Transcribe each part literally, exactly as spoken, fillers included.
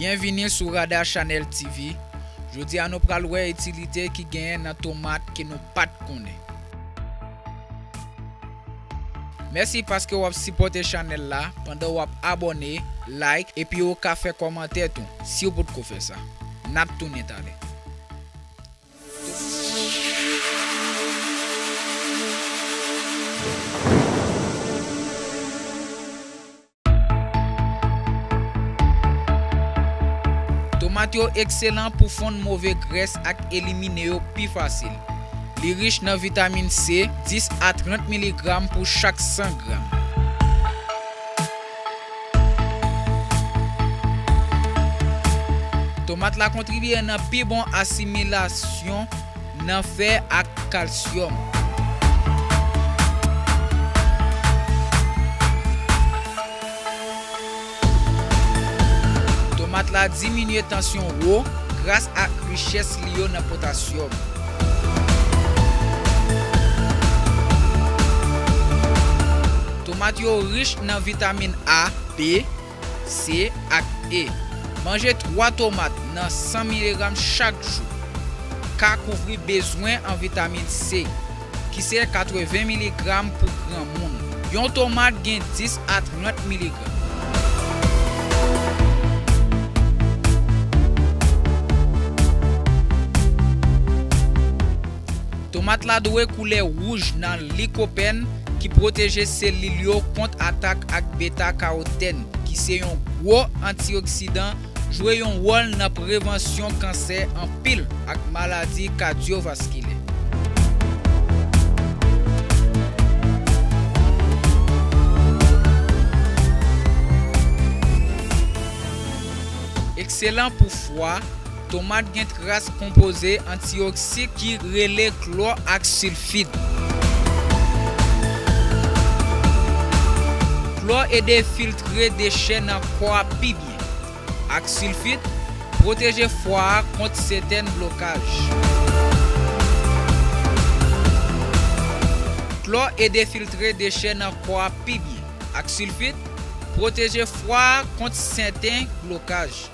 Byenvini sou Rada Chanèl T V. Jodi a nou pral wè itilite ki genyen nan tomat ke nou pa t konnen. Mèsi paske w ap sipòte chanèl la pandan w ap abòne, like, epi ou ka fè kòmantè tou, si w potko fè sa. N ap tounen talè. Tomat yo ekselan pou fonn move grès ak elimine yo pi fasil. Li rich nan vitamin C, dis a trant miligram pou chak san gram. Tomat la kontribye nan pi bon asimilasyon nan fè ak kalsyòm. Tomat la diminye tansyon wo gras ak richès li yo nan potasyòm. Tomat yo rich nan vitamin A, B, C ak E. Manje twa tomat nan san miligram chak jou ka kouvri bezwen an vitamin C, ki se katreven miligram pou granmoun. Yon tomat gen dis a trant miligram. Tomat la dwe koulè wouj nan likopèn ki pwoteje selil yo kont atak ak beta karotèn, ki se yon gwo antioksidan, jwe yon wòl nan prevansyon kansè anpil ak maladi kadyovaskilè. Ekselan pou fwa, tomat gen tras konpoze antioksidan ki rele klò ak silfid. Klò ede filtre dechè nan kò a pi byen. Ak silfid, pwoteje fwa a kont sèten blokaj. Klò ede filtre dechè nan kò a pi byen. Ak silfid, pwoteje fwa a kont sèten blokaj.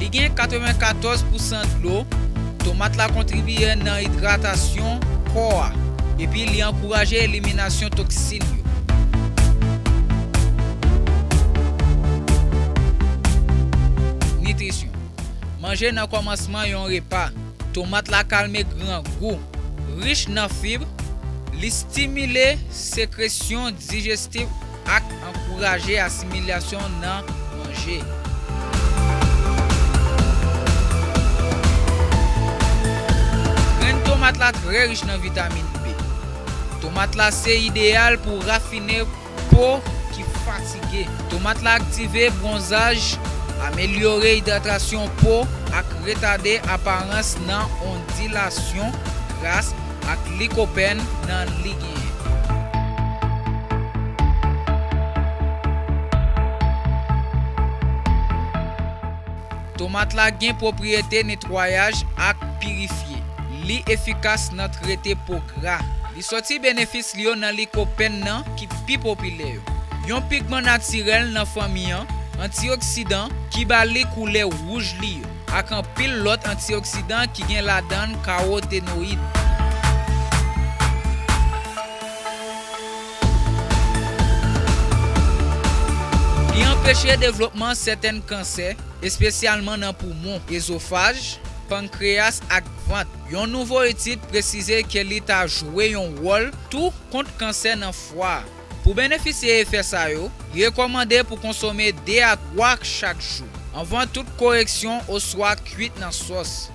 Li gen katrevenkatòz pousan dlo, tomat la kontribye nan idratasyon kò a, epi li ankouraje eliminasyon toksin yo. Nitrisyon. Manje nan kòmansman yon repa. Tomat la kalme grangou, rich nan fib, li stimile sekresyon dijestif ak ankouraje asimilasyon nan manje. Grenn tomat la trè rich nan vitamin B. Tomat la se ideyal pou rafine po ki fatige. Tomat la aktive bwonzaj, amelyore idratasyon po ak retade aparans nan ondilasyon gras ak likopèn nan li genyen. Tomat la gen pwopriyete netwayaj ak pirifye. Li efikas nan trete po gra. Li sòti benefis li yo nan likopèn nan ki pi popilè yo. Yon pigman natirèl nan fanmi an, antioksidan ki ba li koulè wouj li yo, ak anpil lòt antioksidan ki gen ladan l kawotenoyid. Li anpeche devlopman sèten kansè, espesyalman nan poumon, ezofaj, pankreyas ak vant. Yon nouvo etid presize ke li ta jwe yon wòl tou kont kansè nan fwa a. Pou benefisye efè sa yo, li rekòmande pou konsome de a twa chak jou, anvan tout koreksyon oswa kwit nan sòs.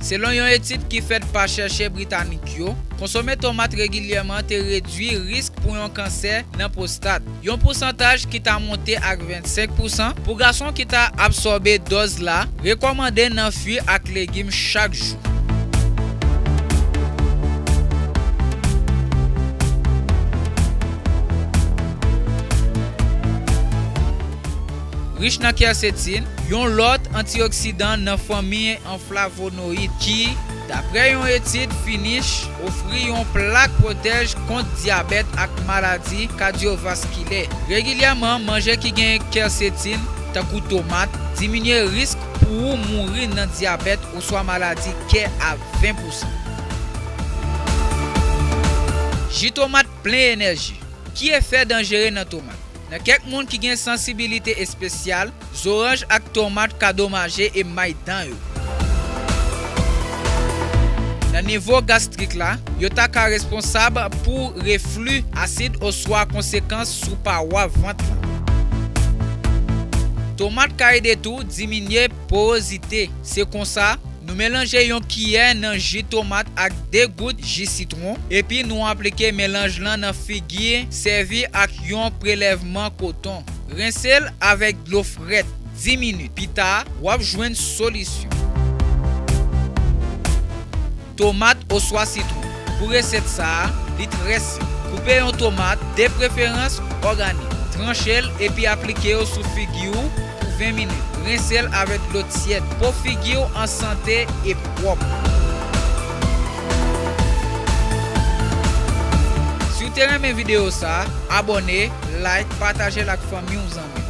Selon yon etid ki fèt pa chèchè britanik yo, konsome tomat regilyèman te redwi risk pou yon kansè nan pwostat, yon pousantaj ki ta monte ak vennsenk pousan pou gason ki ta absòbe dòz la rekòmande nan fwi ak legim chak jou. rich nan kèsetin, yon lòt antioksidan nan fanmi an flavonoyid ki, daprè yon etid Finish, ofri yon plak pwotèj kont dyabèt ak maladi kadyovaskilè. Regilyèman manje ki gen kèsetin, tankou tomat, diminye risk pou ou mouri nan dyabèt oswa maladi kè a ven pousan. Ji tomat plen enèji. Ki efè danjere nan tomat? Nan kèk moun ki gen sansibilite espesyal, zoranj ak tomat ka domaje emay dan yo. Nan nivo gastrik la, yo ta ka responsab pou refli asid oswa konsekans sou pawa vant lan. Tomat ka ede tou diminye porozite. Se konsa, nou melanje yon kiyè nan ji tomat ak de gout ji sitwon, epi nou aplike melanj lan nan figi, sèvi ak yon prelèvman koton. Rense l avèk dlo frèt dis minit. Pita, w ap jwenn solisyon. Tomat oswa sitwon. Pou resèt sa a, li trè senp. Koupe yon tomat, de preferans òganik. Tranche l epi aplike yo sou figi w pou ven minit. Rense l avèk dlo tyèd. Po figi w an sante e pwòp. Si w te renmen videyo sa a, abòne, like, pataje l ak fanmi w, zanmi w.